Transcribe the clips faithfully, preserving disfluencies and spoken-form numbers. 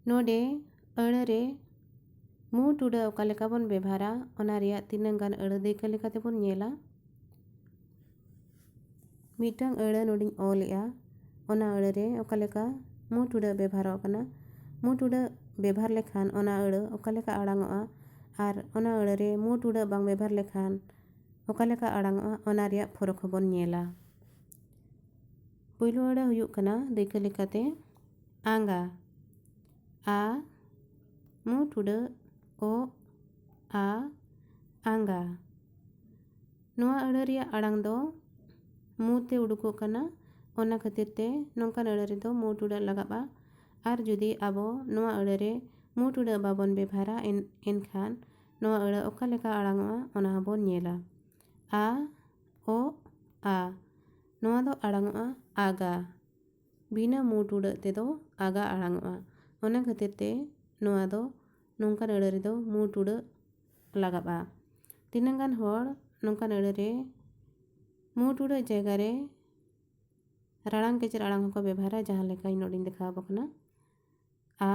ᱱᱚᱰᱮ ᱟᱹᱲᱟᱹ ᱨᱮ ᱢᱩ ᱴᱩᱰᱟᱹᱜ ᱚᱠᱟ ᱞᱮᱠᱟ ᱵᱚᱱ ᱵᱮᱵᱷᱟᱨᱟ, ᱚᱱᱟ ᱨᱮᱭᱟᱜ ᱛᱤᱱᱟᱹᱝ ᱜᱟᱱ ᱟᱹᱲᱟᱹ ᱫᱟᱹᱭᱠᱟᱹ ᱞᱮᱠᱟᱛᱮ ᱵᱚᱱ ᱧᱮᱞᱟ᱾ ᱢᱤᱫᱴᱟᱝ ᱟᱹᱲᱟᱹ ᱱᱚᱰᱮᱧ ᱚᱞᱮᱜᱼᱟ, ᱚᱱᱟ ᱟᱹᱲᱟᱹ ᱨᱮ ᱚᱠᱟ ᱞᱮᱠᱟ ᱢᱩ ᱴᱩᱰᱟᱹᱜ ᱵᱮᱵᱷᱟᱨᱚᱜ ᱠᱟᱱᱟ, ᱢᱩ ᱴᱩᱰᱟᱹᱜ ᱵᱮᱵᱷᱟᱨ ᱞᱮᱠᱷᱟᱱ ᱚᱱᱟ ᱟᱹᱲᱟᱹ ᱚᱠᱟ ᱞᱮᱠᱟ ᱟᱲᱟᱝᱚᱜᱼᱟ, ᱟᱨ ᱚᱱᱟ ᱟᱹᱲᱟᱹ ᱨᱮ ᱢᱩ ᱴᱩᱰᱟᱹᱜ ᱵᱟᱝ ᱵᱮᱵᱷᱟᱨ ᱞᱮᱠᱷᱟᱱ ᱚᱠᱟ ᱞᱮᱠᱟ ᱟᱲᱟᱝᱚᱜᱼᱟ, ᱚᱱᱟ ᱨᱮᱭᱟᱜ ᱯᱷᱚᱨᱚᱠ ᱦᱚᱸᱵᱚᱱ ᱧᱮᱞᱟ᱾ ᱯᱩᱭᱞᱩ ᱟᱹᱲᱟᱹ ᱦᱩᱭᱩᱜ ᱠᱟᱱᱟ ᱫᱟᱹᱭᱠᱟᱹ ᱞᱮᱠᱟᱛᱮ ᱟᱸᱜᱟ, ᱟ, ᱢᱩ ᱴᱩᱰᱟᱹᱜ, ᱚ, ᱟ, ᱟᱸᱜᱟ᱾ ᱱᱚᱣᱟ ᱟᱹᱲᱟᱹ ᱨᱮᱭᱟᱜ ᱟᱲᱟᱝ ᱫᱚ ᱢᱩ ᱛᱮ ᱩᱰᱩᱠᱚᱜ ᱠᱟᱱᱟ, ᱚᱱᱟ ᱠᱷᱟᱹᱛᱤᱨ ᱛᱮ ᱱᱚᱝᱠᱟᱱ ᱟᱹᱲᱟᱹ ᱨᱮᱫᱚ ᱢᱩ ᱴᱩᱰᱟᱹᱜ ᱞᱟᱜᱟᱜᱼᱟ᱾ ᱟᱨ ᱡᱩᱫᱤ ᱟᱵᱚ ᱱᱚᱣᱟ ᱟᱹᱲᱟᱹ ᱨᱮ ᱢᱩ ᱴᱩᱰᱟᱹᱜ ᱵᱟᱵᱚᱱ ᱵᱮᱵᱷᱟᱨᱟ, ᱮᱱ-, ᱮᱱᱠᱷᱟᱱ ᱱᱚᱣᱟ ᱟᱹᱲᱟᱹ ᱚᱠᱟ ᱞᱮᱠᱟ ᱟᱲᱟᱝᱚᱜᱼᱟ, ᱚᱱᱟ ᱦᱚᱸᱵᱚᱱ ᱧᱮᱞᱟ᱾ ᱟ, ᱚ, ᱟ᱾ ᱱᱚᱣᱟ ᱫᱚ ᱟᱲᱟᱝᱚᱜᱼᱟ ᱟᱜᱟ᱾ ᱵᱤᱱᱟᱹ ᱢᱩ ᱴᱩᱰᱟᱹᱜ ᱛᱮᱫᱚ ᱟᱜᱟ ᱟᱲᱟᱝᱚᱜᱼᱟ᱾ ᱚᱱᱟ ᱠᱷᱟᱹᱛᱤᱨ ᱛᱮ ᱱᱚᱣᱟ ᱫᱚ ᱱᱚᱝᱠᱟᱱ ᱟᱹᱲᱟᱹ ᱨᱮᱫᱚ ᱢᱩ ᱴᱩᱰᱟᱹᱜ ᱞᱟᱜᱟᱜᱼᱟ᱾ ᱛᱤᱱᱟᱹᱜ ᱜᱟᱱ ᱦᱚᱲ ᱱᱚᱝᱠᱟᱱ ᱟᱹᱲᱟᱹ ᱨᱮ ᱢᱩ ᱴᱩᱰᱟᱹᱜ ᱡᱟᱭᱜᱟ ᱨᱮ ᱨᱟᱲᱟᱝ ᱠᱮᱪᱮᱨ ᱟᱲᱟᱝ ᱦᱚᱸᱠᱚ ᱵᱮᱵᱷᱟᱨᱟ, ᱡᱟᱦᱟᱸ ᱞᱮᱠᱟ ᱤᱧ ᱱᱚᱰᱮᱧ ᱫᱮᱠᱷᱟᱣ ᱟᱵᱚ ᱠᱟᱱᱟ᱾ ᱟ,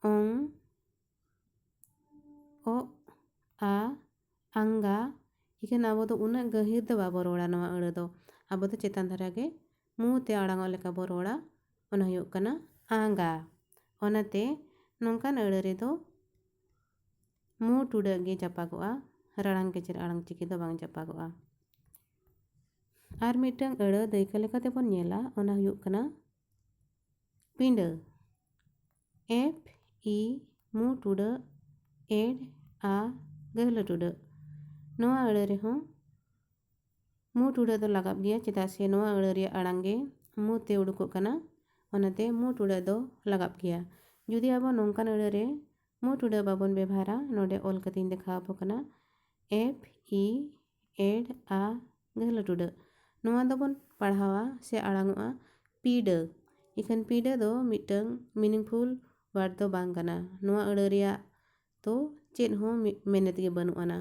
ᱚᱝ, ᱚᱜ, ᱟ, ᱟᱝᱜᱟ᱾ ᱤᱠᱷᱟᱹᱱ ᱟᱵᱚ ᱫᱚ ᱩᱱᱟᱹᱜ ᱜᱟᱹᱦᱤᱨ ᱫᱚ ᱵᱟᱵᱚ ᱨᱚᱲᱟ ᱱᱚᱣᱟ ᱟᱹᱲᱟᱹ ᱫᱚ᱾ ᱟᱵᱚ ᱫᱚ ᱪᱮᱛᱟᱱ ᱫᱷᱟᱨᱟ ᱜᱮ ᱢᱩ ᱛᱮ ᱟᱲᱟᱝᱚᱜ ᱞᱮᱠᱟ ᱵᱚ ᱨᱚᱲᱟ᱾ ᱚᱱᱟ ᱦᱩᱭᱩᱜ ᱠᱟᱱᱟ ᱟᱸᱜᱟ᱾ ᱚᱱᱟᱛᱮ ᱱᱚᱝᱠᱟᱱ ᱟᱹᱲᱟᱹ ᱨᱮᱫᱚ ᱢᱩ ᱴᱩᱰᱟᱹᱜ ᱜᱮ ᱡᱟᱯᱟᱜᱚᱜᱼᱟ, ᱨᱟᱲᱟᱝ ᱠᱮᱪᱮᱨ ᱟᱲᱟᱝ ᱪᱤᱠᱤ ᱫᱚ ᱵᱟᱝ ᱡᱟᱯᱟᱜᱚᱜᱼᱟ᱾ ᱟᱨ ᱢᱤᱫᱴᱟᱝ ᱟᱹᱲᱟᱹ ᱫᱟᱹᱭᱠᱟᱹ ᱞᱮᱠᱟᱛᱮ ᱵᱚᱱ ᱧᱮᱞᱟ, ᱚᱱᱟ ᱦᱩᱭᱩᱜ ᱠᱟᱱᱟ ᱯᱤᱸᱰᱟᱹ᱾ ᱮᱯ, ᱤ, ᱢᱩ ᱴᱩᱰᱟᱹᱜ, ᱮᱰ, ᱟ, ᱜᱟᱹᱦᱞᱟᱹ ᱴᱩᱰᱟᱹᱜ᱾ ᱱᱚᱣᱟ ᱟᱹᱲᱟᱹ ᱨᱮᱦᱚᱸ ᱢᱩ ᱴᱩᱰᱟᱹᱜ ᱫᱚ ᱞᱟᱜᱟᱜ ᱜᱮᱭᱟ, ᱪᱮᱫᱟᱜ ᱥᱮ ᱱᱚᱣᱟ ᱟᱹᱲᱟᱹ ᱨᱮᱭᱟᱜ ᱟᱲᱟᱝ ᱜᱮ ᱢᱩ ᱛᱮ ᱩᱰᱩᱠᱚᱜ ᱠᱟᱱᱟ, ᱚᱱᱟᱛᱮ ᱢᱩ ᱴᱩᱰᱟᱹᱜ ᱫᱚ ᱞᱟᱜᱟᱜ ᱜᱮᱭᱟ᱾ ᱡᱩᱫᱤ ᱟᱵᱚ ᱱᱚᱝᱠᱟᱱ ᱟᱹᱲᱟᱹ ᱨᱮ ᱢᱩ ᱴᱩᱰᱟᱹᱜ ᱵᱟᱵᱚᱱ ᱵᱮᱵᱷᱟᱨᱟ, ᱱᱚᱰᱮ ᱚᱞ ᱠᱟᱛᱮᱧ ᱫᱮᱠᱷᱟᱣ ᱟᱵᱚ ᱠᱟᱱᱟ, ᱮᱯ, ᱤ, ᱮᱰ, ᱟ, ᱜᱟᱹᱦᱞᱟᱹ ᱴᱩᱰᱟᱹᱜ᱾ ᱱᱚᱣᱟ ᱫᱚᱵᱚᱱ ᱯᱟᱲᱦᱟᱣᱟ ᱥᱮ ᱟᱲᱟᱝᱚᱜᱼᱟ ᱯᱤᱰᱟᱹ᱾ ᱤᱠᱷᱟᱹᱱ ᱯᱤᱰᱟᱹ ᱫᱚ ᱢᱤᱫᱴᱟᱝ meaningful word ᱫᱚ ᱵᱟᱝ ᱠᱟᱱᱟ᱾ ᱱᱚᱣᱟ ᱟᱹᱲᱟᱹ ᱨᱮᱭᱟᱜ ᱫᱚ ᱪᱮᱫ ᱦᱚᱸ ᱢᱤ-, ᱢᱮᱱᱮᱛ ᱜᱮ ᱵᱟᱹᱱᱩᱜ ᱟᱱᱟ᱾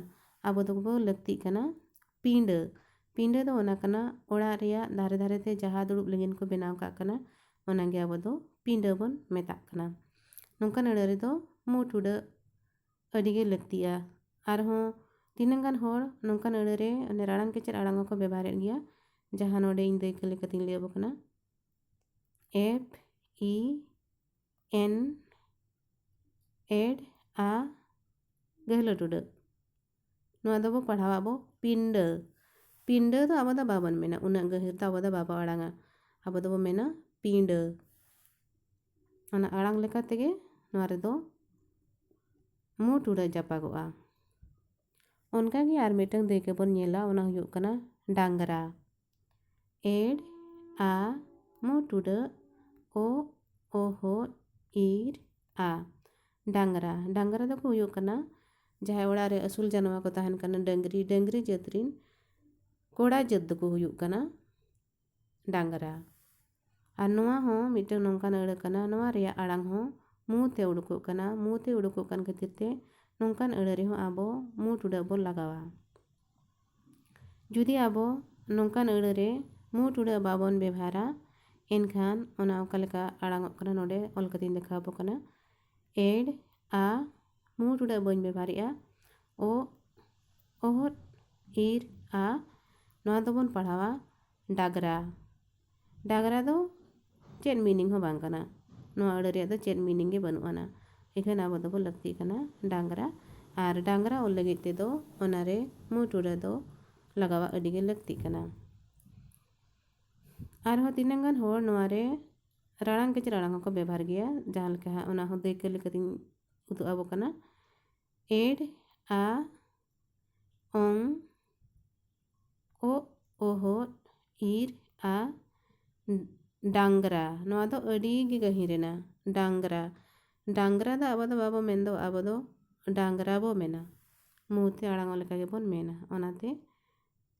ᱟᱵᱚ ᱫᱚᱵᱚ ᱞᱟᱹᱠᱛᱤᱜ ᱠᱟᱱᱟ ᱯᱤᱸᱰᱟᱹ᱾ ᱯᱤᱸᱰᱟᱹ ᱫᱚ ᱚᱱᱟ ᱠᱟᱱᱟ, ᱚᱲᱟᱜ ᱨᱮᱭᱟᱜ ᱫᱷᱟᱨᱮ ᱫᱷᱟᱨᱮ ᱛᱮ ᱡᱟᱦᱟᱸ ᱫᱩᱲᱩᱵ ᱞᱟᱹᱜᱤᱫ ᱠᱚ ᱵᱮᱱᱟᱣ ᱠᱟᱜ ᱠᱟᱱᱟ, ᱚᱱᱟᱜᱮ ᱟᱵᱚ ᱫᱚ ᱯᱤᱸᱰᱟᱹ ᱵᱚᱱ ᱢᱮᱛᱟᱜ ᱠᱟᱱᱟ᱾ ᱱᱚᱝᱠᱟᱱ ᱟᱹᱲᱟᱹ ᱨᱮᱫᱚ ᱢᱩ ᱴᱩᱰᱟᱹᱜ ᱟᱹᱰᱤ ᱜᱮ ᱞᱟᱹᱠᱛᱤᱜᱼᱟ᱾ ᱟᱨᱦᱚᱸ ᱛᱤᱱᱟᱹᱝ ᱜᱟᱱ ᱦᱚᱲ ᱱᱚᱝᱠᱟᱱ ᱟᱹᱲᱟᱹ ᱨᱮ, ᱚᱱᱮ ᱨᱟᱲᱟᱝ ᱠᱮᱪᱮᱫ ᱟᱲᱟᱝ ᱦᱚᱸᱠᱚ ᱵᱮᱵᱚᱦᱟᱨᱮᱫ ᱜᱮᱭᱟ, ᱡᱟᱦᱟᱸ ᱱᱚᱰᱮ ᱤᱧ ᱫᱟᱹᱭᱠᱟᱹ ᱞᱮᱠᱟᱛᱤᱧ ᱞᱟᱹᱭ ᱟᱵᱚ ᱠᱟᱱᱟ᱾ ᱮᱯ ᱤ ᱮᱱ ᱮᱰ ᱟ ᱜᱟᱹᱦᱞᱟᱹ ᱴᱩᱰᱟᱹᱜ᱾ ᱱᱚᱣᱟ ᱫᱚᱵᱚ ᱯᱟᱲᱦᱟᱣᱟ ᱟᱵᱚ ᱯᱤᱸᱰᱟᱹ᱾ ᱯᱤᱸᱰᱟᱹ ᱫᱚ ᱟᱵᱚ ᱫᱚ ᱵᱟᱵᱚᱱ ᱢᱮᱱᱟ, ᱩᱱᱟᱹᱜ ᱜᱟᱹᱦᱤᱨ ᱫᱚ ᱟᱵᱚ ᱫᱚ ᱵᱟᱵᱚ ᱟᱲᱟᱝᱟ᱾ ᱟᱵᱚ ᱫᱚᱵᱚ ᱢᱮᱱᱟ ᱯᱤᱸᱰᱟᱹ᱾ ᱚᱱᱟ ᱟᱲᱟᱝ ᱞᱮᱠᱟ ᱛᱮᱜᱮ ᱱᱚᱣᱟ ᱨᱮᱫᱚ ᱢᱩ ᱴᱩᱰᱟᱹᱜ ᱡᱟᱯᱟᱜᱚᱜᱼᱟ᱾ ᱚᱱᱠᱟᱜᱮ ᱟᱨ ᱢᱤᱫᱴᱟᱝ ᱫᱟᱹᱭᱠᱟᱹ ᱵᱚᱱ ᱧᱮᱞᱟ, ᱚᱱᱟ ᱦᱩᱭᱩᱜ ᱠᱟᱱᱟ ᱰᱟᱝᱨᱟ᱾ ᱮᱰ ᱟ ᱢᱩ ᱴᱩᱰᱟᱹᱜ ᱚ ᱚᱦᱚᱫ ᱤᱨ ᱟ, ᱰᱟᱝᱨᱟ᱾ ᱰᱟᱝᱨᱟ ᱫᱚᱠᱚ ᱦᱩᱭᱩᱜ ᱠᱟᱱᱟ ᱡᱟᱦᱟᱸᱭ ᱚᱲᱟᱜ ᱨᱮ ᱟᱹᱥᱩᱞ ᱡᱟᱱᱣᱟᱨ ᱠᱚ ᱛᱟᱦᱮᱱ ᱠᱟᱱᱟ, ᱰᱟᱹᱝᱨᱤ, ᱰᱟᱹᱝᱨᱤ ᱡᱟᱹᱛ ᱨᱤᱱ ᱠᱚᱲᱟ ᱡᱟᱹᱛ ᱫᱚᱠᱚ ᱦᱩᱭᱩᱜ ᱠᱟᱱᱟ ᱰᱟᱝᱨᱟ᱾ ᱟᱨ ᱱᱚᱣᱟ ᱦᱚᱸ ᱢᱤᱫᱴᱟᱝ ᱱᱚᱝᱠᱟᱱ ᱟᱹᱲᱟᱹ ᱠᱟᱱᱟ, ᱱᱚᱣᱟ ᱨᱮᱭᱟᱜ ᱟᱲᱟᱝ ᱦᱚᱸ ᱢᱩ ᱛᱮ ᱩᱰᱩᱠᱚᱜ ᱠᱟᱱᱟ᱾ ᱢᱩ ᱛᱮ ᱩᱰᱩᱠᱚᱜ ᱠᱟᱱ ᱠᱷᱟᱹᱛᱤᱨ ᱛᱮ ᱱᱚᱝᱠᱟᱱ ᱟᱹᱲᱟᱹ ᱨᱮᱦᱚᱸ ᱟᱵᱚ ᱢᱩ ᱴᱩᱰᱟᱹᱜ ᱵᱚᱱ ᱞᱟᱜᱟᱣᱟ᱾ ᱡᱩᱫᱤ ᱟᱵᱚ ᱱᱚᱝᱠᱟᱱ ᱟᱹᱲᱟᱹ ᱨᱮ ᱢᱩ ᱴᱩᱰᱟᱹᱜ ᱵᱟᱵᱚᱱ ᱵᱮᱵᱷᱟᱨᱟ, ᱮᱱᱠᱷᱟᱱ ᱚᱱᱟ ᱚᱠᱟ ᱞᱮᱠᱟ ᱟᱲᱟᱝᱚᱜ ᱠᱟᱱᱟ, ᱱᱚᱰᱮ ᱚᱞ ᱠᱟᱛᱮᱧ ᱫᱮᱠᱷᱟᱣ ᱟᱵᱚ ᱠᱟᱱᱟ᱾ ᱮᱰ ᱟ ᱢᱩ ᱴᱩᱰᱟᱹᱜ ᱵᱟᱹᱧ ᱵᱮᱵᱷᱟᱨᱮᱜᱼᱟ, ᱚ ᱚᱦᱚᱫ ᱤᱨ ᱟ, ᱱᱚᱣᱟ ᱫᱚᱵᱚᱱ ᱯᱟᱲᱦᱟᱣᱟ ᱰᱟᱜᱽᱨᱟ᱾ ᱰᱟᱜᱽᱨᱟ ᱫᱚ ᱪᱮᱫ meaning ᱦᱚᱸ ᱵᱟᱝ ᱠᱟᱱᱟ᱾ ᱱᱚᱣᱟ ᱟᱹᱲᱟᱹ ᱨᱮᱭᱟᱜ ᱫᱚ ᱪᱮᱫ meaning ᱜᱮ ᱵᱟᱹᱱᱩᱜ ᱟᱱᱟ᱾ ᱮᱱᱠᱷᱟᱱ ᱟᱵᱚ ᱫᱚᱵᱚ ᱞᱟᱹᱠᱛᱤᱜ ᱠᱟᱱᱟ ᱰᱟᱝᱨᱟ᱾ ᱟᱨ ᱰᱟᱝᱨᱟ ᱚᱞ ᱞᱟᱹᱜᱤᱫ ᱛᱮᱫᱚ ᱚᱱᱟᱨᱮ ᱢᱩ ᱴᱩᱰᱟᱹᱜ ᱫᱚ ᱞᱟᱜᱟᱣᱟᱜ ᱟᱹᱰᱤ ᱜᱮ ᱞᱟᱹᱠᱛᱤᱜ ᱠᱟᱱᱟ᱾ ᱟᱨᱦᱚᱸ ᱛᱤᱱᱟᱹᱝ ᱜᱟᱱ ᱦᱚᱲ ᱱᱚᱣᱟ ᱨᱮ ᱨᱟᱲᱟᱝ ᱠᱮᱪᱮᱫ ᱟᱲᱟᱝ ᱦᱚᱸᱠᱚ ᱵᱮᱵᱚᱦᱟᱨ ᱜᱮᱭᱟ, ᱡᱟᱦᱟᱸ ᱞᱮᱠᱟ ᱦᱟᱸᱜ ᱚᱱᱟ ᱦᱚᱸ ᱫᱟᱹᱭᱠᱟᱹ ᱞᱮᱠᱟᱛᱤᱧ ᱩᱫᱩᱜ ᱟᱵᱚ ᱠᱟᱱᱟ᱾ ᱮᱰ ᱟ ᱚᱝ ᱚ ᱚᱦᱚᱫ ᱤᱨ ᱟ ᱰᱟᱝᱨᱟ᱾ ᱱᱚᱣᱟ ᱫᱚ ᱟᱹᱰᱤ ᱜᱮ ᱜᱟᱹᱦᱤᱨ ᱮᱱᱟ, ᱰᱟᱝᱨᱟ᱾ ᱰᱟᱝᱨᱟ ᱫᱚ ᱟᱵᱚ ᱫᱚ ᱵᱟᱵᱚ ᱢᱮᱱ ᱫᱚ, ᱟᱵᱚ ᱫᱚ ᱰᱟᱝᱨᱟ ᱵᱚ ᱢᱮᱱᱟ᱾ ᱢᱩ ᱛᱮ ᱟᱲᱟᱝ ᱞᱮᱠᱟ ᱜᱮᱵᱚᱱ ᱢᱮᱱᱟ᱾ ᱚᱱᱟᱛᱮ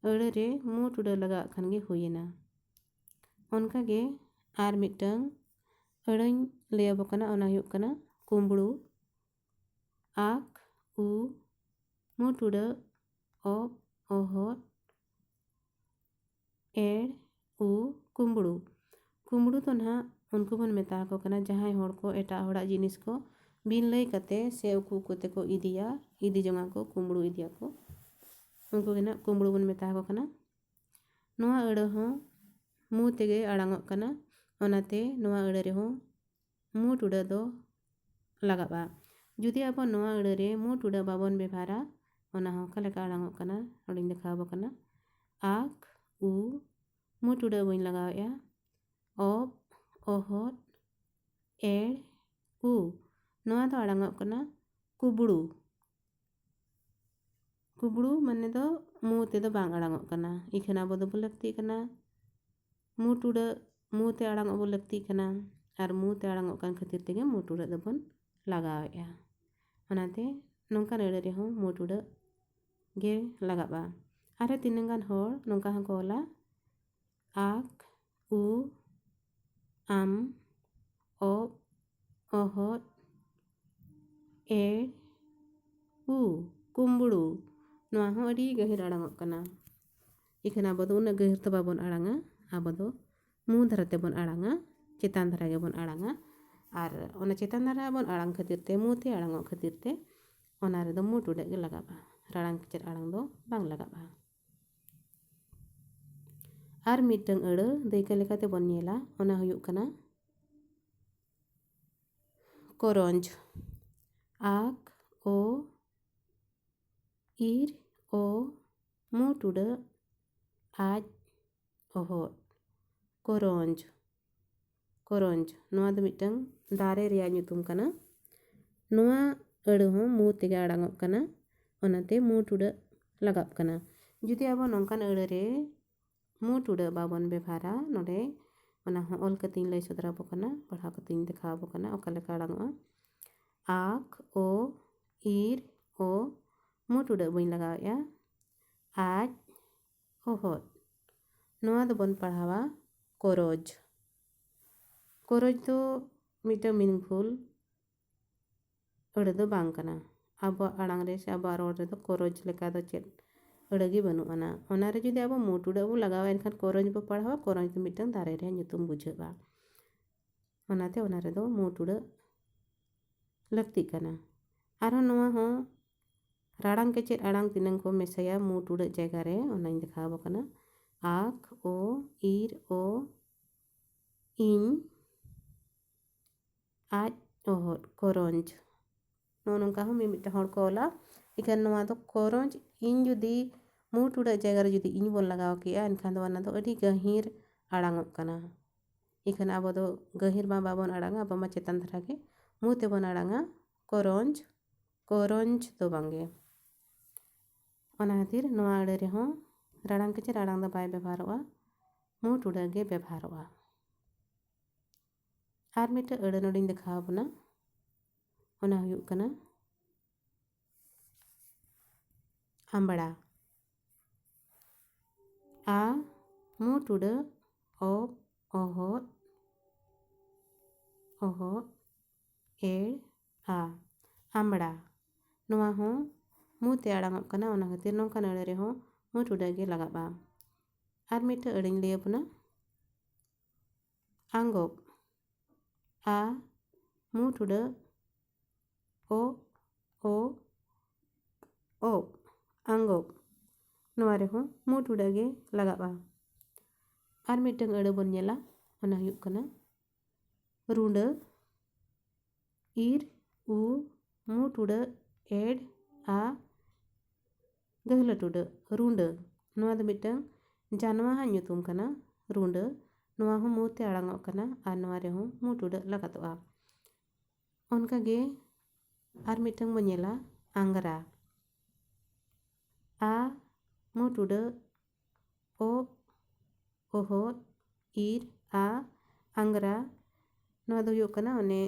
ᱟᱹᱲᱟᱹ ᱨᱮ ᱢᱩ ᱴᱩᱰᱟᱹᱜ ᱞᱟᱜᱟᱣᱟᱜ ᱠᱷᱟᱱ ᱜᱮ ᱦᱩᱭᱮᱱᱟ᱾ ᱚᱱᱠᱟᱜᱮ ᱟᱨ ᱢᱤᱫᱴᱟᱝ ᱟᱹᱲᱟᱹᱧ ᱞᱟᱹᱭ ᱟᱵᱚ ᱠᱟᱱᱟ, ᱚᱱᱟ ᱦᱩᱭᱩᱜ ᱠᱟᱱᱟ ᱠᱩᱢᱵᱽᱲᱩ᱾ ᱟᱠ ᱩ ᱢᱩ ᱴᱩᱰᱟᱹᱜ ᱚ ᱚᱦᱚᱫ ᱮᱲ ᱩ ᱠᱩᱢᱵᱽᱲᱩ᱾ ᱠᱩᱢᱵᱽᱲᱩ ᱫᱚ ᱱᱟᱦᱟᱜ ᱩᱱᱠᱩ ᱵᱚᱱ ᱢᱮᱛᱟ ᱟᱠᱚ ᱠᱟᱱᱟ, ᱡᱟᱦᱟᱸᱭ ᱦᱚᱲ ᱠᱚ ᱮᱴᱟᱜ ᱦᱚᱲᱟᱜ ᱡᱤᱱᱤᱥ ᱠᱚ ᱵᱤᱱ ᱞᱟᱹᱭ ᱠᱟᱛᱮ ᱥᱮ ᱩᱠᱩ ᱩᱠᱩ ᱛᱮᱠᱚ ᱤᱫᱤᱭᱟ, ᱤᱫᱤ ᱡᱚᱝᱟ ᱠᱚ, ᱠᱩᱢᱵᱽᱲᱩ ᱤᱫᱤᱭᱟᱠᱚ, ᱩᱱᱠᱩ ᱜᱮ ᱱᱟᱦᱟᱜ ᱠᱩᱢᱵᱽᱲᱩ ᱵᱚᱱ ᱢᱮᱛᱟ ᱟᱠᱚ ᱠᱟᱱᱟ᱾ ᱱᱚᱣᱟ ᱟᱹᱲᱟᱹ ᱦᱚᱸ ᱢᱩ ᱛᱮᱜᱮ ᱟᱲᱟᱝᱚᱜ ᱠᱟᱱᱟ, ᱚᱱᱟᱛᱮ ᱱᱚᱣᱟ ᱟᱹᱲᱟᱹ ᱨᱮᱦᱚᱸ ᱢᱩ ᱴᱩᱰᱟᱹᱜ ᱫᱚ ᱞᱟᱜᱟᱜᱼᱟ᱾ ᱡᱩᱫᱤ ᱟᱵᱚ ᱱᱚᱣᱟ ᱟᱹᱲᱟᱹ ᱨᱮ ᱢᱩ ᱴᱩᱰᱟᱹᱜ ᱵᱟᱵᱚᱱ ᱵᱮᱵᱷᱟᱨᱟ, ᱚᱱᱟ ᱦᱚᱸ ᱚᱠᱟ ᱞᱮᱠᱟ ᱟᱲᱟᱝᱚᱜ ᱠᱟᱱᱟ, ᱱᱚᱰᱮᱧ ᱫᱮᱠᱷᱟᱣ ᱟᱵᱚ ᱠᱟᱱᱟ᱾ ᱟᱠ, ᱩ, ᱢᱩ ᱴᱩᱰᱟᱹᱜ ᱵᱟᱹᱧ ᱞᱟᱜᱟᱣᱮᱫᱼᱟ᱾ ᱚᱵ, ᱚᱦᱚᱫ, ᱮᱲ, ᱩ᱾ ᱱᱚᱣᱟ ᱫᱚ ᱟᱲᱟᱝᱚᱜ ᱠᱟᱱᱟ ᱠᱩᱵᱽᱲᱩ᱾ ᱠᱩᱵᱽᱲᱩ ᱢᱟᱱᱮ ᱫᱚ ᱢᱩ ᱛᱮᱫᱚ ᱵᱟᱝ ᱟᱲᱟᱝᱚᱜ ᱠᱟᱱᱟ᱾ ᱤᱠᱷᱟᱹᱱ ᱟᱵᱚ ᱫᱚᱵᱚ ᱞᱟᱹᱠᱛᱤᱜ ᱠᱟᱱᱟ ᱢᱩ ᱴᱩᱰᱟᱹᱜ, ᱢᱩ ᱛᱮ ᱟᱲᱟᱝᱚᱜ ᱵᱚ ᱞᱟᱹᱠᱛᱤᱜ ᱠᱟᱱᱟ᱾ ᱟᱨ ᱢᱩ ᱛᱮ ᱟᱲᱟᱝᱚᱜ ᱠᱟᱱ ᱠᱷᱟᱹᱛᱤᱨ ᱛᱮᱜᱮ ᱢᱩ ᱴᱩᱰᱟᱹᱜ ᱫᱚᱵᱚᱱ ᱞᱟᱜᱟᱣᱮᱫᱼᱟ᱾ ᱚᱱᱟᱛᱮ ᱱᱚᱝᱠᱟᱱ ᱟᱹᱲᱟᱹ ᱨᱮᱦᱚᱸ ᱢᱩ ᱴᱩᱰᱟᱹᱜ ᱜᱮ ᱞᱟᱜᱟᱜᱼᱟ᱾ ᱟᱨᱦᱚᱸ ᱛᱤᱱᱟᱹᱝ ᱜᱟᱱ ᱦᱚᱲ ᱱᱚᱝᱠᱟ ᱦᱚᱸᱠᱚ ᱚᱞᱟ, ᱟᱠ, ᱩ, ᱟᱢ, ᱚᱵ, ᱚᱦᱚᱫ, ᱮᱲ, ᱩ, ᱠᱩᱢᱵᱽᱲᱩ᱾ ᱱᱚᱣᱟ ᱦᱚᱸ ᱟᱹᱰᱤ ᱜᱟᱹᱦᱤᱨ ᱟᱲᱟᱝᱚᱜ ᱠᱟᱱᱟ᱾ ᱤᱠᱷᱟᱹᱱ ᱟᱵᱚ ᱫᱚ ᱩᱱᱟᱹᱜ ᱜᱟᱹᱦᱤᱨ ᱫᱚ ᱵᱟᱵᱚᱱ ᱟᱲᱟᱝᱟ, ᱟᱵᱚ ᱫᱚ ᱢᱩ ᱫᱷᱟᱨᱟ ᱛᱮᱵᱚᱱ ᱟᱲᱟᱝᱟ, ᱪᱮᱛᱟᱱ ᱫᱷᱟᱨᱟ ᱜᱮᱵᱚᱱ ᱟᱲᱟᱝᱟ᱾ ᱟᱨ ᱚᱱᱟ ᱪᱮᱛᱟᱱ ᱫᱷᱟᱨᱟ ᱵᱚᱱ ᱟᱲᱟᱝ ᱠᱷᱟᱹᱛᱤᱨ ᱛᱮ, ᱢᱩ ᱛᱮ ᱟᱲᱟᱝᱚᱜ ᱠᱷᱟᱹᱛᱤᱨ ᱛᱮ, ᱚᱱᱟ ᱨᱮᱫᱚ ᱢᱩ ᱴᱩᱰᱟᱹᱜ ᱜᱮ ᱞᱟᱜᱟᱜᱼᱟ, ᱨᱟᱲᱟᱝ ᱠᱮᱪᱮᱫ ᱟᱲᱟᱝ ᱫᱚ ᱵᱟᱝ ᱞᱟᱜᱟᱜᱼᱟ᱾ ᱟᱨ ᱢᱤᱫᱴᱟᱝ ᱟᱹᱲᱟᱹ ᱫᱟᱹᱭᱠᱟᱹ ᱞᱮᱠᱟᱛᱮ ᱵᱚᱱ ᱧᱮᱞᱟ, ᱚᱱᱟ ᱦᱩᱭᱩᱜ ᱠᱟᱱᱟ ᱠᱚᱨᱚᱸᱡᱽ᱾ ᱟᱠ, ᱚ, ᱤᱨ, ᱚ, ᱢᱩ ᱴᱩᱰᱟᱹᱜ, ᱟᱡ, ᱚᱦᱚᱫ᱾ ᱠᱚᱨᱚᱸᱡᱽ᱾ ᱠᱚᱨᱚᱸᱡᱽ, ᱱᱚᱣᱟ ᱫᱚ ᱢᱤᱫᱴᱟᱝ ᱫᱟᱨᱮ ᱨᱮᱭᱟᱜ ᱧᱩᱛᱩᱢ ᱠᱟᱱᱟ᱾ ᱱᱚᱣᱟ ᱟᱹᱲᱟᱹ ᱦᱚᱸ ᱢᱩ ᱛᱮᱜᱮ ᱟᱲᱟᱝᱚᱜ ᱠᱟᱱᱟ, ᱚᱱᱟᱛᱮ ᱢᱩ ᱴᱩᱰᱟᱹᱜ ᱞᱟᱜᱟᱜ ᱠᱟᱱᱟ᱾ ᱡᱩᱫᱤ ᱟᱵᱚ ᱱᱚᱝᱠᱟᱱ ᱟᱹᱲᱟᱹ ᱨᱮ ᱢᱩ ᱴᱩᱰᱟᱹᱜ ᱵᱟᱵᱚᱱ ᱵᱮᱵᱷᱟᱨᱟ, ᱱᱚᱰᱮ ᱚᱱᱟ ᱦᱚᱸ ᱚᱞ ᱠᱟᱛᱮᱧ ᱞᱟᱹᱭ ᱥᱚᱫᱚᱨ ᱟᱵᱚ ᱠᱟᱱᱟ, ᱯᱟᱲᱦᱟᱣ ᱠᱟᱛᱮᱧ ᱫᱮᱠᱷᱟᱣ ᱟᱵᱚ ᱠᱟᱱᱟ ᱚᱠᱟ ᱞᱮᱠᱟ ᱟᱲᱟᱝᱚᱜᱼᱟ᱾ ᱟᱠ, ᱚ, ᱤᱨ, ᱚ, ᱢᱩ ᱴᱩᱰᱟᱹᱜ ᱵᱟᱹᱧ ᱞᱟᱜᱟᱣᱮᱫᱼᱟ, ᱟᱡ, ᱚᱦᱚᱫ᱾ ᱱᱚᱣᱟ ᱫᱚᱵᱚᱱ ᱯᱟᱲᱦᱟᱣᱟ ᱠᱚᱨᱚᱡᱽ᱾ ᱠᱚᱨᱚᱡᱽ ᱫᱚ ᱢᱤᱫᱴᱟᱝ meaningful ᱟᱹᱲᱟᱹ ᱫᱚ ᱵᱟᱝ ᱠᱟᱱᱟ᱾ ᱟᱵᱚᱣᱟᱜ ᱟᱲᱟᱝ ᱨᱮ ᱥᱮ ᱟᱵᱚᱣᱟᱜ ᱨᱚᱲ ᱨᱮᱫᱚ ᱠᱚᱨᱚᱡᱽ ᱞᱮᱠᱟ ᱫᱚ ᱪᱮᱫ ᱟᱹᱲᱟᱹ ᱜᱮ ᱵᱟᱹᱱᱩᱜ ᱟᱱᱟ᱾ ᱚᱱᱟ ᱨᱮ ᱡᱩᱫᱤ ᱟᱵᱚ ᱢᱩ ᱴᱩᱰᱟᱹᱜ ᱵᱚ ᱞᱟᱜᱟᱣᱟ, ᱮᱱᱠᱷᱟᱱ ᱠᱚᱨᱚᱧᱡᱽ ᱵᱚ ᱯᱟᱲᱦᱟᱣᱟ, ᱠᱚᱨᱚᱧᱡᱽ ᱫᱚ ᱢᱤᱫᱴᱟᱝ ᱫᱟᱨᱮ ᱨᱮᱭᱟᱜ ᱧᱩᱛᱩᱢ ᱵᱩᱡᱷᱟᱹᱜᱼᱟ᱾ ᱚᱱᱟᱛᱮ ᱚᱱᱟ ᱨᱮᱫᱚ ᱢᱩ ᱴᱩᱰᱟᱹᱜ ᱞᱟᱹᱠᱛᱤᱜ ᱠᱟᱱᱟ᱾ ᱟᱨᱦᱚᱸ ᱱᱚᱣᱟ ᱦᱚᱸ ᱨᱟᱲᱟᱝ ᱠᱮᱪᱮᱫ ᱟᱲᱟᱝ ᱛᱤᱱᱟᱹᱝ ᱠᱚ ᱢᱮᱥᱟᱭᱟ ᱢᱩ ᱴᱩᱰᱟᱹᱜ ᱡᱟᱭᱜᱟ ᱨᱮ, ᱚᱱᱟᱧ ᱫᱮᱠᱷᱟᱣ ᱟᱵᱚ ᱠᱟᱱᱟ᱾ ᱟᱠ, ᱳ, ᱤᱨ, ᱳ, ᱤᱧ, ᱟᱡ, ᱚᱦᱚᱫ, ᱠᱚᱨᱚᱧᱡᱽ᱾ ᱱᱚᱜᱼᱚ ᱱᱚᱝᱠᱟ ᱦᱚᱸ ᱢᱤᱢᱤᱫᱴᱟᱝ ᱦᱚᱲ ᱠᱚ ᱚᱞᱟ᱾ ᱤᱠᱷᱟᱹᱱ ᱱᱚᱣᱟ ᱫᱚ ᱠᱚᱨᱚᱧᱡᱽ, ᱤᱧ ᱡᱩᱫᱤ ᱢᱩ ᱴᱩᱰᱟᱹᱜ ᱡᱟᱭᱜᱟ ᱨᱮ ᱡᱩᱫᱤ ᱤᱧ ᱵᱚᱱ ᱞᱟᱜᱟᱣ ᱠᱮᱜᱼᱟ, ᱮᱱᱠᱷᱟᱱ ᱫᱚ ᱚᱱᱟ ᱫᱚ ᱟᱹᱰᱤ ᱜᱟᱹᱦᱤᱨ ᱟᱲᱟᱝᱚᱜ ᱠᱟᱱᱟ᱾ ᱤᱠᱷᱟᱹᱱ ᱟᱵᱚ ᱫᱚ ᱜᱟᱹᱦᱤᱨ ᱢᱟ ᱵᱟᱵᱚᱱ ᱟᱲᱟᱝᱟ, ᱟᱵᱚ ᱢᱟ ᱪᱮᱛᱟᱱ ᱫᱷᱟᱨᱟ ᱜᱮ ᱢᱩ ᱛᱮᱵᱚᱱ ᱟᱲᱟᱝᱟ, ᱠᱚᱨᱚᱧᱡᱽ, ᱠᱚᱨᱚᱧᱡᱽ ᱫᱚ ᱵᱟᱝᱜᱮ᱾ ᱚᱱᱟ ᱠᱷᱟᱹᱛᱤᱨ ᱱᱚᱣᱟ ᱟᱹᱲᱟᱹ ᱨᱮᱦᱚᱸ ᱨᱟᱲᱟᱝ ᱠᱮᱪᱮᱫ ᱟᱲᱟᱝ ᱫᱚ ᱵᱟᱭ ᱵᱮᱵᱚᱦᱟᱨᱚᱜᱼᱟ, ᱢᱩ ᱴᱩᱰᱟᱹᱜ ᱜᱮ ᱵᱮᱵᱚᱦᱟᱨᱚᱜᱼᱟ᱾ ᱟᱨ ᱢᱤᱫᱴᱟᱹᱝ ᱟᱹᱲᱟᱹ ᱱᱚᱰᱮᱧ ᱫᱮᱠᱷᱟᱣ ᱟᱵᱚᱱᱟ, ᱚᱱᱟ ᱦᱩᱭᱩᱜ ᱠᱟᱱᱟ ᱟᱢᱵᱽᱲᱟ᱾ ᱟ, ᱢᱩ ᱴᱩᱰᱟᱹᱜ, ᱚᱵ, ᱚᱦᱚᱫ, ᱚᱦᱚᱫ, ᱮᱲ, ᱟ, ᱟᱢᱵᱽᱲᱟ᱾ ᱱᱚᱣᱟ ᱦᱚᱸ ᱢᱩ ᱛᱮ ᱟᱲᱟᱝᱚᱜ ᱠᱟᱱᱟ, ᱚᱱᱟ ᱠᱷᱟᱹᱛᱤᱨ ᱱᱚᱝᱠᱟᱱ ᱟᱹᱲᱟᱹ ᱨᱮᱦᱚᱸ ᱢᱩ ᱴᱩᱰᱟᱹᱜ ᱜᱮ ᱞᱟᱜᱟᱜᱼᱟ᱾ ᱟᱨ ᱢᱤᱫᱴᱟᱹᱝ ᱟᱹᱲᱟᱹᱧ ᱞᱟᱹᱭ ᱟᱵᱚᱱᱟ, ᱟᱝᱜᱚᱵ᱾ ᱟ, ᱢᱩ ᱴᱩᱰᱟᱹᱜ, ᱚ, ᱳ, ᱚᱵ, ᱟᱝᱜᱚᱵ᱾ ᱱᱚᱣᱟ ᱨᱮᱦᱚᱸ ᱢᱩ ᱴᱩᱰᱟᱹᱜ ᱜᱮ ᱞᱟᱜᱟᱜᱼᱟ᱾ ᱟᱨ ᱢᱤᱫᱴᱟᱹᱝ ᱟᱹᱲᱟᱹ ᱵᱚᱱ ᱧᱮᱞᱟ, ᱚᱱᱟ ᱦᱩᱭᱩᱜ ᱠᱟᱱᱟ ᱨᱩᱸᱰᱟᱹ, ᱤᱨ, ᱩ, ᱢᱩ ᱴᱩᱰᱟᱹᱜ, ᱮᱰ, ᱟ, ᱜᱟᱹᱦᱞᱟᱹ ᱴᱩᱰᱟᱹᱜ, ᱨᱩᱸᱰᱟᱹ᱾ ᱱᱚᱣᱟ ᱫᱚ ᱢᱤᱫᱴᱟᱹᱝ ᱡᱟᱱᱣᱟᱨᱟᱜ ᱧᱩᱛᱩᱢ ᱠᱟᱱᱟ, ᱨᱩᱸᱰᱟᱹ᱾ ᱱᱚᱣᱟ ᱦᱚᱸ ᱢᱩ ᱛᱮ ᱟᱲᱟᱝᱚᱜ ᱠᱟᱱᱟ ᱟᱨ ᱱᱚᱣᱟ ᱨᱮᱦᱚᱸ ᱢᱩ ᱴᱩᱰᱟᱹᱜ ᱞᱟᱜᱟᱛᱚᱜᱼᱟ᱾ ᱚᱱᱠᱟᱜᱮ ᱟᱨ ᱢᱤᱫᱴᱟᱹᱝ ᱵᱚᱱ ᱧᱮᱞᱟ, ᱟᱝᱜᱽᱨᱟ᱾ ᱟ, ᱢᱩ ᱴᱩᱰᱟᱹᱜ, ᱚ, ᱚᱦᱚᱫ, ᱤᱨ, ᱟ, ᱟᱝᱜᱽᱨᱟ᱾ ᱱᱚᱣᱟ ᱫᱚ ᱦᱩᱭᱩᱜ ᱠᱟᱱᱟ ᱚᱱᱮ,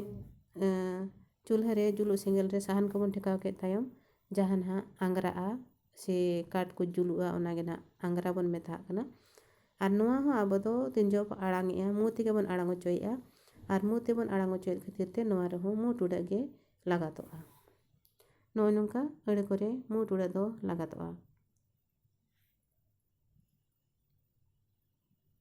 ᱮᱸ, ᱪᱩᱞᱦᱟᱹ ᱨᱮ ᱡᱩᱞᱩᱜ ᱥᱮᱸᱜᱮᱞ ᱨᱮ ᱥᱟᱦᱟᱱ ᱠᱚᱵᱚᱱ ᱴᱷᱮᱠᱟᱣ ᱠᱮᱫ ᱛᱟᱭᱚᱢ ᱡᱟᱦᱟᱸ ᱱᱟᱦᱟᱜ ᱟᱝᱜᱽᱨᱟᱜᱼᱟ ᱥᱮ ᱠᱟᱴ ᱠᱚ ᱡᱩᱞᱩᱜᱼᱟ, ᱚᱱᱟ ᱜᱮ ᱱᱟᱦᱟᱜ ᱟᱝᱜᱽᱨᱟ ᱵᱚᱱ ᱢᱮᱛᱟᱜ ᱠᱟᱱᱟ᱾ ᱟᱨ ᱱᱚᱣᱟ ᱦᱚᱸ ᱟᱵᱚ ᱫᱚ ᱛᱤᱱ ᱡᱚᱦᱚᱜ ᱵᱚ ᱟᱲᱟᱝᱮᱜᱼᱟ, ᱢᱩ ᱛᱮᱜᱮ ᱵᱚᱱ ᱟᱲᱟᱝ ᱦᱚᱪᱚᱭᱮᱜᱼᱟ᱾ ᱟᱨ ᱢᱩ ᱛᱮᱵᱚᱱ ᱟᱲᱟᱝ ᱦᱚᱪᱚᱭᱮᱫ ᱠᱷᱟᱹᱛᱤᱨ ᱛᱮ ᱱᱚᱣᱟ ᱨᱮᱦᱚᱸ ᱢᱩ ᱴᱩᱰᱟᱹᱜ ᱜᱮ ᱞᱟᱜᱟᱛᱚᱜᱼᱟ᱾ ᱱᱚᱜᱼᱚᱭ ᱱᱚᱝᱠᱟ ᱟᱹᱲᱟᱹ ᱠᱚᱨᱮ ᱢᱩ ᱴᱩᱰᱟᱹᱜ ᱫᱚ ᱞᱟᱜᱟᱛᱚᱜᱼᱟ᱾